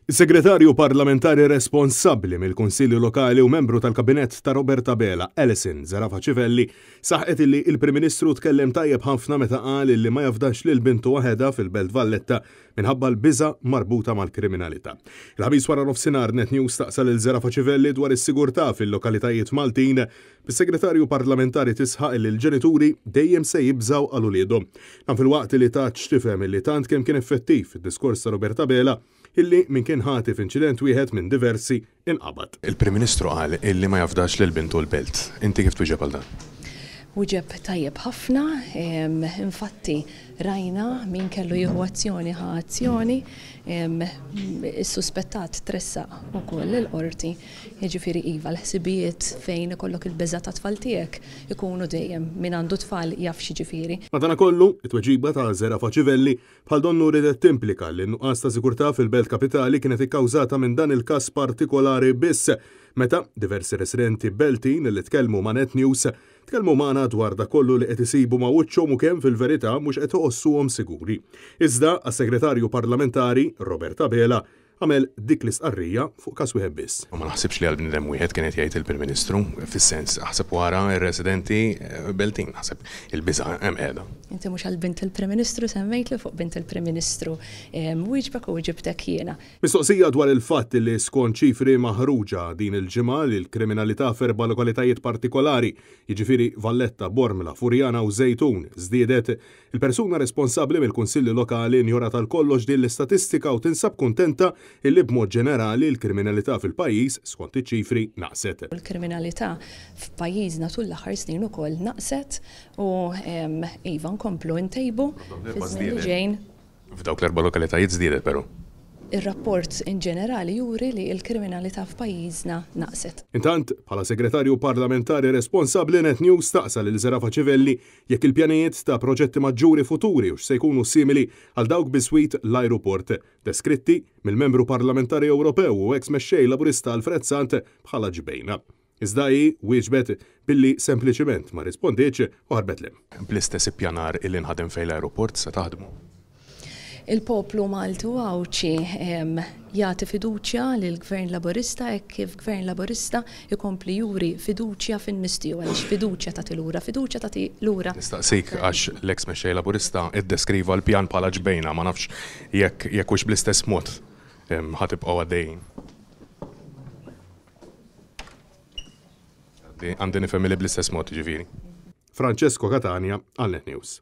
Is-Segretarju Parlamentari responsabbli mill-Kunsilli Lokali u membru tal-Kabinett ta' Robert Abela, Alison Zerafa Civelli, saħqet illi il-Prim Ministru tkellem tajjeb ħafna meta qal illi ma jafdax lil bintu waħedha fil-Belt Valletta minħabba l-biża' marbuta mal-kriminalità. Il-Ħamis wara nofsinhar Net News staqsa lil Zerafa Civelli dwar is-sigurtà fil-lokalitajiet Maltin, bis-Segretarju Parlamentari tisħaq illi l-ġenituri dejjem se jibżgħu għal uliedhom. Dan filwaqt li tat x'tifhem illi tant kemm kien effettiv id-diskors ta' Robert Abela illi min kien ħati f'inċident wieħed minn diversi inqabad. Il-Prim Ministru qal illi ma jafdax lil bintu l-Belt. Inti kif twieġeb għal dan? Wieġeb tajjeb ħafna, infatti rajna min kellu jieħu azzjoni ħa azzjoni, is-suspettat tressaq ukoll il-qorti, jiġifieri iva l-ħsibijiet fejn ikollok il-biża' tat-tfal tiegħek ikunu dejjem, min għandu tfal jaf x'jiġifieri. Madanakollu, it-tweġiba ta' Zerafa Civelli Bħal donnu riedet timplika li n-nuqqas ta' sigurtà fil-belt kapitali kienet ikkawżata minn dan il-każ partikolari biss, meta diversi residenti Beltin li tkellmu ma' Net News tkellmu magħna dwar dak kollu li qed isibu ma' wiċċhom u kemm fil-verità mhux qed iħossuhom siguri. Iżda, għas-Segretarju Parlamentari, Robert Abela, għamel dik l-istqarrija fuq każ wieħed biss. Ma naħsibx li għal bniedem wieħed kien qed jgħid il-Prim Ministru, fis-sens aħseb wara r-residenti Beltin, naħseb il-biża' hemm qiegħda. Inti mhux għal bint il-Prim Ministru semmejtli fuq bint il-Prim Ministru wieġbek u wieġibtek jiena. Mistoqsija dwar il-fatt li skont ċifri maħruġa din il-ġimgħa li l-kriminalità f'erba' lokalitajiet partikolari, jiġifieri Valletta, Bormla, Furjana u Żejtun, żdiedet, Il-persuna responsabbli mill-Kunsilli Lokali injorat għal kollox din l-istatistika u tinsab kuntenta illi b'mod ġenerali l-kriminalità fil-pajjiż, skont iċ-ċifri, naqset. Il-kriminalità f'pajjiżna tul l-aħħar snin ukoll naqset u iva nkomplu ntejbu fiż-żmien li ġejn. F'dawk l-erba' lokalitajiet żdiedet però. Ir-rapport in ġenerali juri li l-kriminalità f'pajjiżna naqset. Intant, bħala Segretarju Parlamentari responsabbli Net News staqsa lil Zerafa Civelli jekk il-pjanijiet ta' proġetti maġġuri futuri hux se jkunu simili għal dawk biswit l-ajruport, deskritti mill-Membru Parlamentari Ewropew u eks Mexxej Laburista Alfred Sant bħala ġbejna. Iżda hi wieġbet billi sempliċiment ma rrispondietx u ħarbet 'l hemm. Bl-istess ippjanar illi nħadem fejn l-ajruport se taħdmu? Il-poplu Malti u Għawdxi jagħti fiduċja lill-Gvern Laburista hekk kif Gvern Laburista jkompli juri fiduċja fin-nies tiegħu għaliex fiduċja tagħti lura, fiduċja tagħti lura. Nistaqsik għax l-eks Mexxej Laburista iddeskriva l-pjan bħala ġbejna, ma nafx jekk jekk hux bl-istess mod ħa tibqgħu għaddejjin. Għandi nifhem li bl-istess mod ġifieri. Francesco Catania għal Net News.